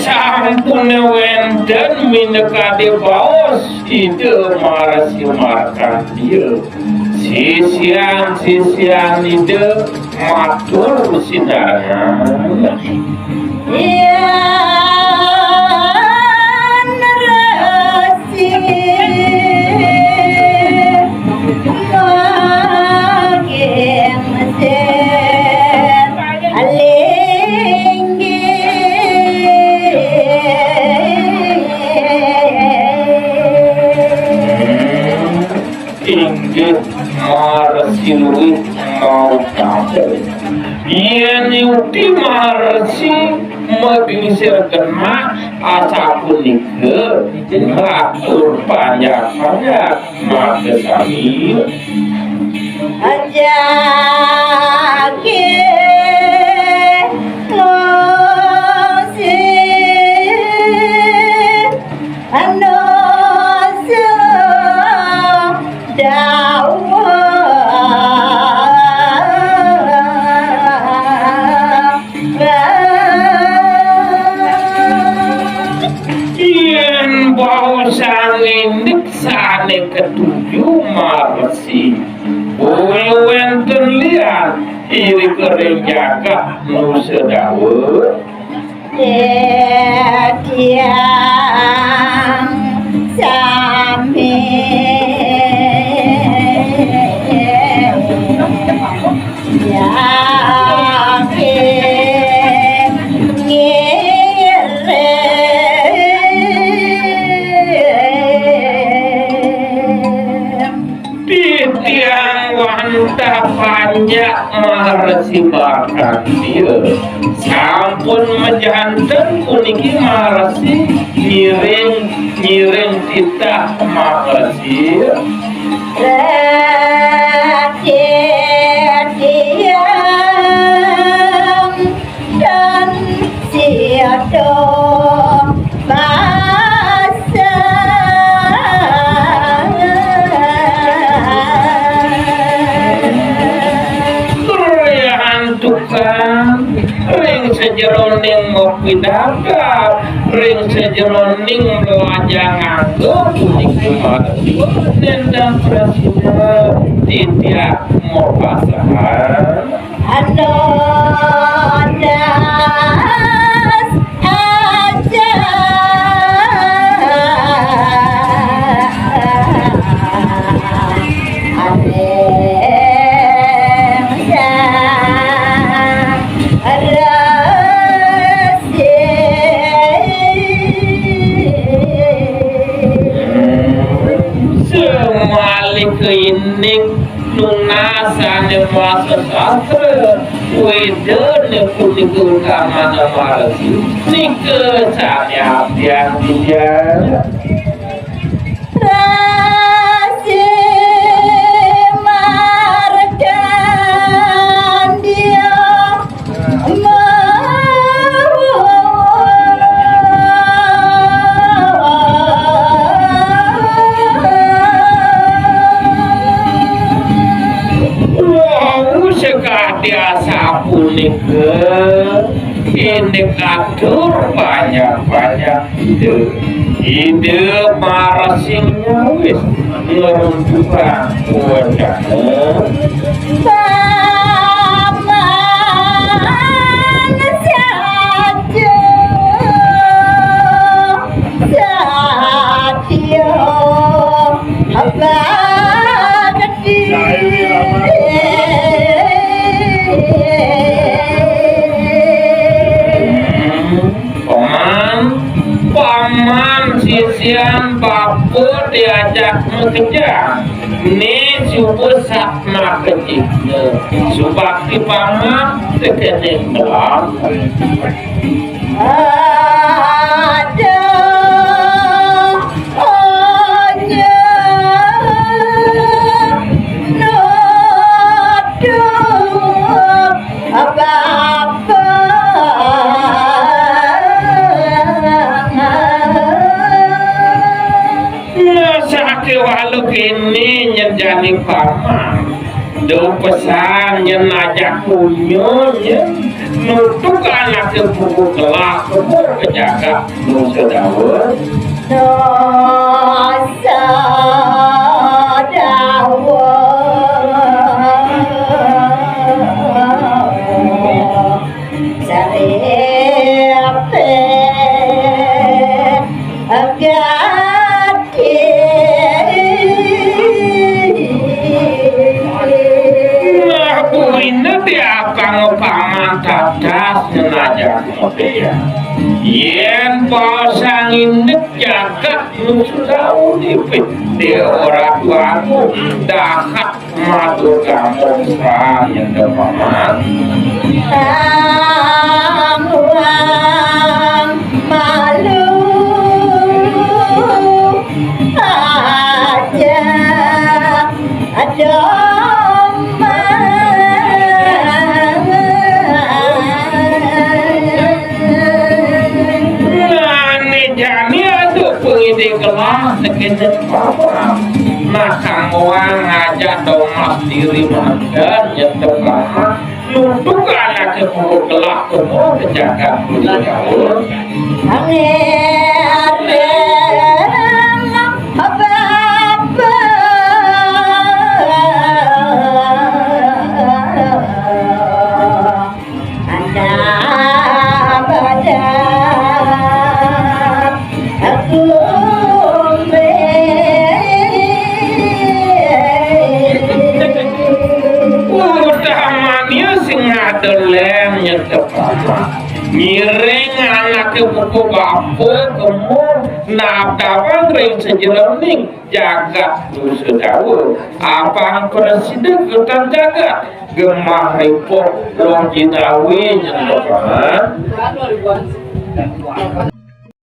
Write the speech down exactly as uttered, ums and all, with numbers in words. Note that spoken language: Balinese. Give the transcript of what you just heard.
Sampun wénten minakadi baos Ida Marsi Markandia. Sisian-sisian Ida matur sinarengan. Yan resi makin sing Inggih, Marsi Luwih mau tamu. Yén yukti Marsi maglingsir genah asapunika, ngatur panjak-panjak makasami. Ajake ngosih Anu sing dawuh. Yén baosang indik sané katuju Marsi, boya wénten lian irika ring jagat nu sadawuh. Titiang sami yakin ngiring. Titiang wantah panjak Maharsi Markandeya. Sampun majanten puniki Maharsi ngiring, ngiring titah Maharsi. Raja Hyang dan Siada Basa. Riantukan ring sajeroning mapidarta, ring sajeroning mlajah nganggo puniki mati. Nendang prasida titiang mapasahan. Anodas aja aning sang resi. Semalih keining nunas sané mawasta sastra, Wéda punika utaman Maharsi, nika sané abdiang titiang. Resi Markandeya. Wau sakadi asapunika, indik atur banyak-banyak Ida, Ida Maharsi nyawis ngruntuhang wacana. Paman saja satya bakti. Paman, paman sisian bapa diajak makejang. Né suba satma kecikna. Subakti paman tekening belang. Ada aja nuduh Bapa. Nah, sakéwala kéné nyén jani paman. Duh pesan nyén ajak punya nyén. Nutuk anaké pupuh gelah, pupuh ka jagat Nusa Dawa. Nusa Dawa. Saripé agati. Nah, kuwiné diapang paman tatas nyenajan ngopi ya. Yén pasang indik jagat Nusa Dawa nipit, Déwa Ratu Agung dahat matur gampong srah yén paman. Tambuang malu aja domba. Nah, né jani ada pengidih gelah sekedar papa. Nah, kang wang ngajak domba diri manten nyetuk lama. Nutuk anaké pupuh gelah, pupuh ka jagat Nusa Dawa. Angér bapa. Anda badar aku. Utamanya sing ada lem nyetek apa. Ngiring anaké pupuh bapa kemu nabdabang ring sajeroning jagat Nusa Dawa. Apang prasida kénten jagat gemah ripok loh jinawi nyentokan.